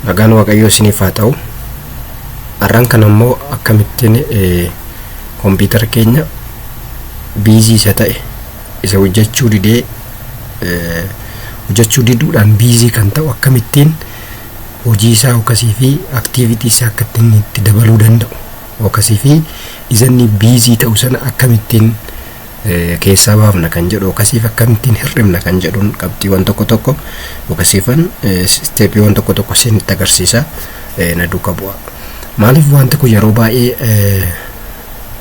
Nagaan Waaqayyoo isiniif haa ta'u. Har'aan kana immoo akkamittiin kompiitara keenya busy isa ta'e isa hojjechuu didee hojjechuu diduudhaan busy kan ta'u akkamittiin hojii isaa akkasii fi activity isaa akka itti dabaluu danda'u akkasii fi isa inni busy ta'u sana akkamittiin keessaa baafna kan jedhu akkasiif akkamittiin hir'ifna kan jedhuun qabxiiwwan tokko tokko akkasiifan steepiiwwan tokko tokko isinitti agarsiisa, na duukaa bu'a. Maaliif wanti kun yeroo baay'ee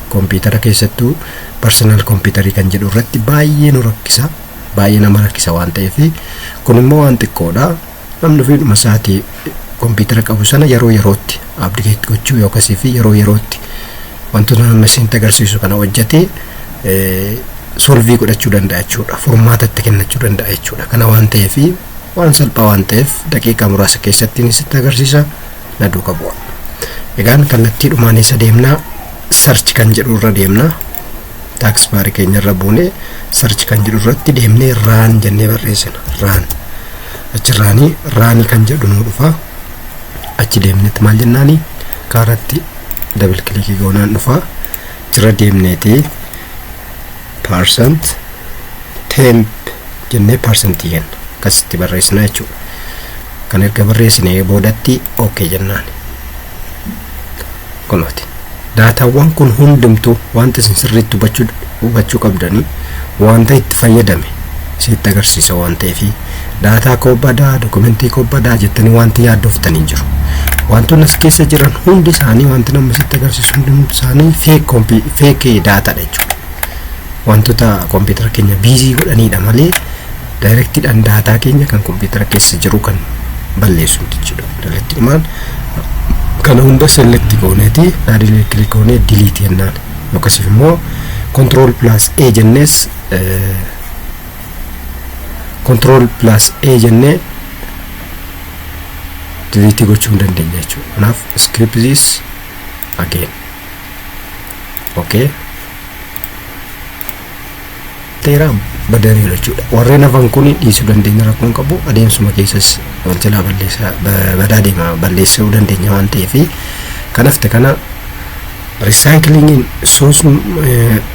kompiitara keessattuu personal kompiitarii kan jedhu irratti baay'ee nu rakkisa, baay'ee nama rakkisa waan ta'eef kun immoo waan xiqqoodha. Namni ofiidhuma isaatii kompiitara qabu sana yeroo yerootti update gochuu yookaasii fi yeroo yerootti wantoota nama isinitti agarsiisu kana hojjetee solvii godhachuu danda'a jechuudha. Furmaata itti kennachuu danda'a jechuudha. Kana waan ta'eef waan salphaa waan ta'eef daqiiqaa muraasa keessatti isinitti agarsiisa, na duukaa bu'a. Egaan kallattiidhumaan eessa deemnaa? Search kan jedhu irra deemnaa. Task bar keenya irra buunee search kan jedhu irratti deemnee run jennee barreessina. Run. Achirraanii run kan jedhu nu dhufa. Achi deemnetti maal jennaani? Kaaratti double click goonaan dhufa. Achirra deemneeti percent temp jennee percentii jenna. Akkasitti barreessina jechuudha. Kan erga barreessinee boodatti okay jennaan. Kunooti. Daataawwan kun hundumtuu wanta isin sirriitti hubachuu qabdanii wanta itti fayyadame isinitti agarsiisa waan ta'eef daataa koo badaa, dokumentii koo badaa jettanii wanti yaaddoftanii jiru. Wantoonni as keessa jiran hundi isaanii wanti nama sitti agarsiisu hundi isaanii fake daataadha jechuudha. Wantoota kompiitara keenya busy godhanidha malee directiidhaan daataa keenya kan kompiitara keessa jiru kan balleessu jechuudha. Directiidhumaan kana hunda select gooneeti daadhilee click goonee delete jennaan. Yookaas immoo control plus A jennees control plus A jennee delete gochuu hin dandeenya jechuudha. Kanaaf skip this again. Okay. Teeraa badaniiru jechuudha. Warreen hafan kun dhiisuu dandeenya rakkoon qabu adeemsuma keessas wal jalaa balleessaa badaa deema balleessuu dandeenya waan ta'eef kanafte kana recyclingiin soos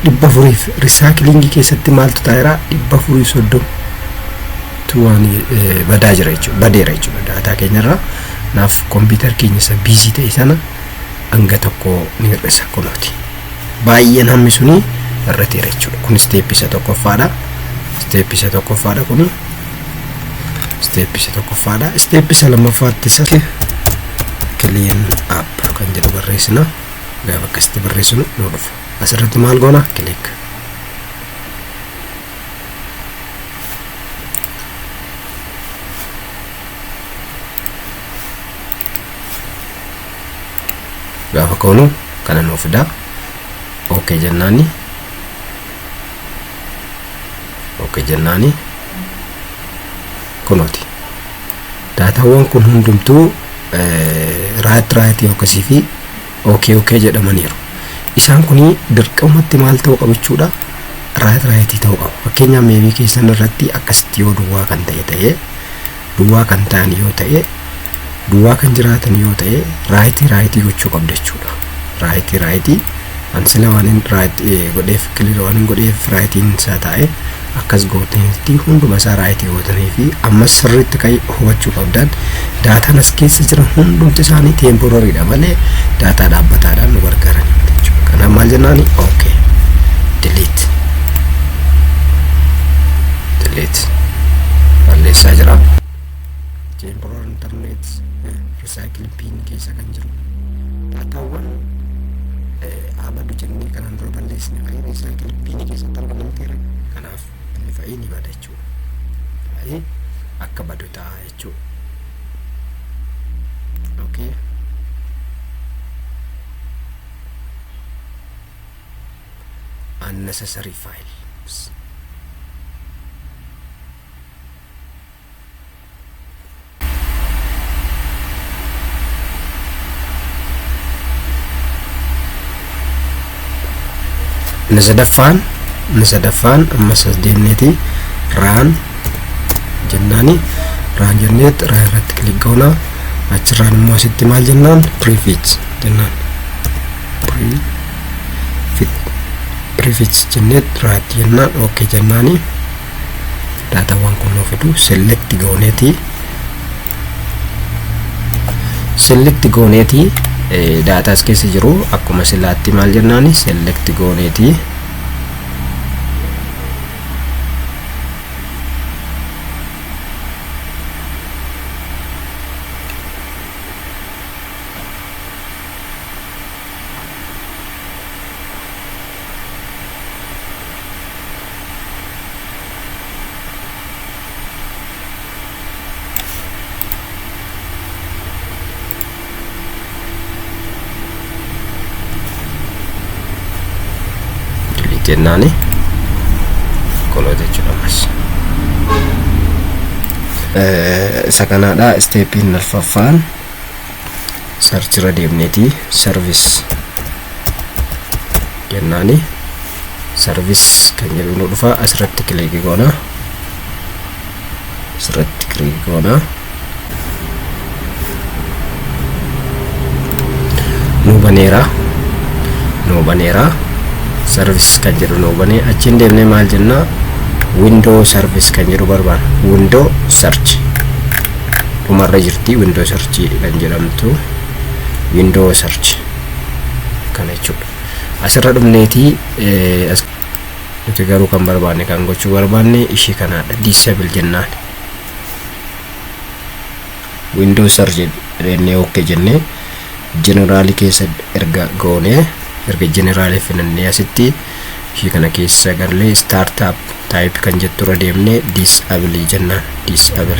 dhibba afuriif recyclingii keessatti maaltu taa'eera 430 tu waan badaa jira jechuudha badeera jechuudha daataa keenyarraa. Kanaaf kompiitar keenya isa busy ta'e sana hanga tokko ni hir'isa kunooti. Baay'een hammi suni irrateera jechuudha. Kun steepii isa tokkoffaadha. Steepii isa tokkoffaadha kuni. Steepii isa tokkoffaadha. Steepii isa lammaffaatti isa clean up kan jedhu barreessina. Gaafa akkasitti barreessinu nu dhufa. Asirratti maal goona? Click. Gaafa koonu kana nuu fida. Okay jennaani. Okay jennaani. Kunooti. Daataawwan kun hundumtuu right right yookaasii fi okay okay jedhamaniiru. Isaan kuni dirqamatti maal ta'uu qabu jechuudha? Right right ta'uu qabu. Fakkeenyaaf meebii keessan irratti akkasitti yoo duwwaa kan ta'e ta'ee duwwaa kan ta'an yoo ta'e duwwaa kan jiraatan yoo ta'e right right gochuu qabda jechuudha. Right right ansila waan hin right godheef clear waan hin godheef rightiin isaa taa'e akkas gootanitti hunduma isaa right gootanii fi ammas sirriitti kan hubachuu qabdan daataan as keessa jiran hundumti isaanii temporaryidha malee daataa dhaabbataadhaan nu gargaaran jechuudha. Kanaaf maal jennaani? Okay. Delete. Delete. Balleessaa jira. Temporary internet recycle bin keessa kan jiru daataawwan abadu jennee kanaan dura balleessine fa'i recycle bin keessatti argaman ta'eera. Kanaaf inni fa'i ni bada jechuudha. Fa'i akka badu ta'a jechuudha. Okay. Unnecessary files. Inni sadaffaan ammas as deemneeti run jennaani run jenneet run irratti click goona. Achirraan immoo asitti maal jennaan? Prefetch jennaan. Prefetch jennee right jennaan, okay jennaani, daatawwan kun nuu fidu. Select gooneetii daataas keessa jiru akkuma silaatti maal jennaani? Select gooneetii delete jennaani, close jechuudha. Ammas isa kanaadha. Stepiin arfaffaan searchirra deemneeti service jennaani, service kan jedhu nu dhufa. Asirratti click goona, asirratti click goona, nu baneera, nu baneera. Service kan jedhu nu banee, achiin deemnee maal jennaa? Window service kan jedhu barbaana. Window search dhumarra jirti, window search kan jedhamtu, window search kana jechuudha. Asirra dhumneetii nuti garuu kan barbaanne, kan gochuu barbaanne ishii kanaadha. Disable jennaan, window search jennee okay jennee, generalii keessa erga goonee, erga generalii filannee, asitti ishii kana keessa galee startup type kan jetturra deemnee disable jennaan. Disable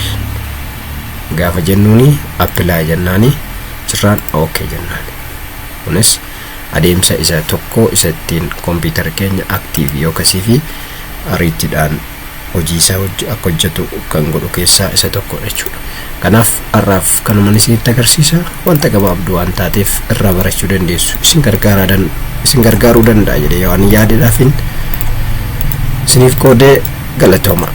gaafa jennuuni, apply jennaani, jirraan okay jennaan. Kunis adeemsa isa tokko isa ittiin kompiitara keenya active yookasii fi ariitiidhaan hojii isaa akka hojjetu kan godhu keessaa isa tokkodha jechuudha. Kanaaf har'aaf kanuman isinitti agarsiisa. Wanta gabaabduu waan taateef irraa barachuu dandeessu, isin gargaaruu danda'a jedhee waan yaadedhaafin isiniif qoodee. Galatooma.